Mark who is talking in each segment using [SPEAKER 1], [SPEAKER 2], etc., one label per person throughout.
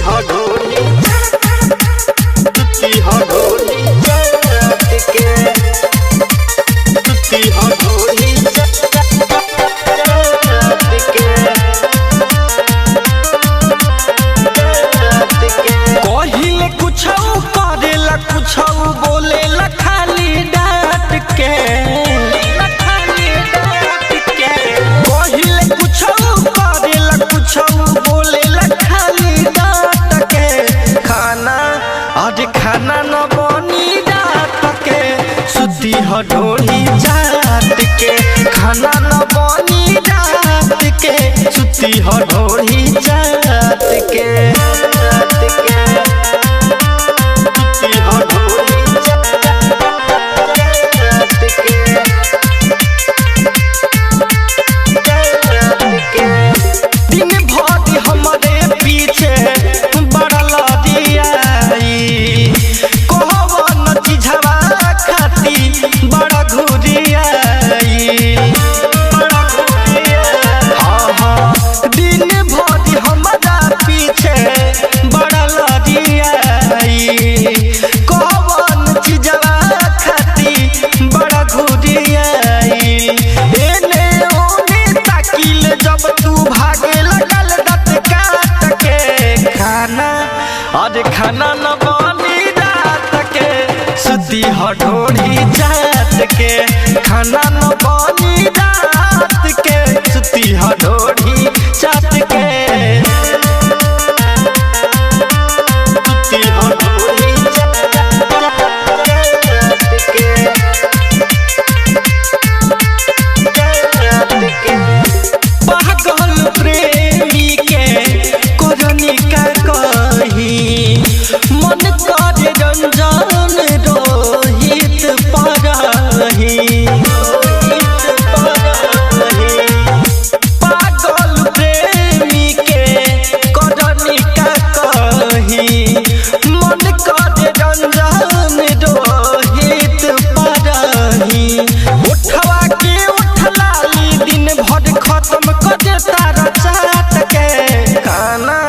[SPEAKER 1] हडोली सुती हडोली जात के सुती हडोली जात के जात के
[SPEAKER 2] कहिले कुछौ करेला कुछौ बोलेला खाली डांट के खाली डांट के कहिले कुछौ करेला कुछौ बोलेला खाली डांट के खाना आज खाना न बनी रात के सुती हडोली जात के खाना न बनी रात के सुती हडोली जात के
[SPEAKER 1] जात के सुती हडोली जात के जात के
[SPEAKER 2] दिन भर हमरे पीछे बड़ा लदियाई कहवन चिझवा खाती बड़ा घुरियाई
[SPEAKER 1] बड़ा घुरिया
[SPEAKER 2] हाँ हाँ दिन भर हमरा पीछे बड़ा लदियाई कहवन चिझवा खाती बड़ा घुरियाई एने ओने ताकिल जब तू भागे लगल दत काट के खाना अरे खाना न बनी रात के सुती हठोड़ी जात के खाना न बनी रात के सुती हठोड़ी जात के
[SPEAKER 1] सुती हडोली जात के जात के
[SPEAKER 2] पागल प्रेमी के कोरनी का कही मन कर रंजन रोहित परही पागल प्रेमी के करनी का कही मन कर रंजन रोहित परही उठवा के उठलाली दिन भर खत्म कर देता रचात के खाना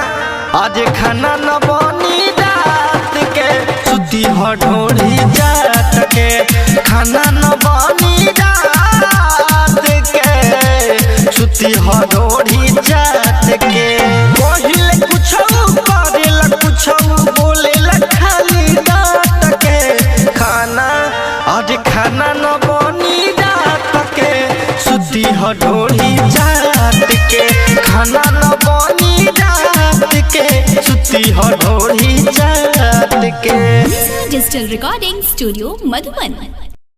[SPEAKER 2] आज खाना न बनी रात के सुती हडोली जात के खाना न बनी रात के सुती हडोली जात के कहिले कुछौ करेला कुछौ बोलेला खाली डांट के खाना आज खाना न बनी रात के सुती हडोली जात के खाना न बनी रात के सुती हडोली जात के
[SPEAKER 3] डिजिटल रिकॉर्डिंग स्टूडियो मधुबन।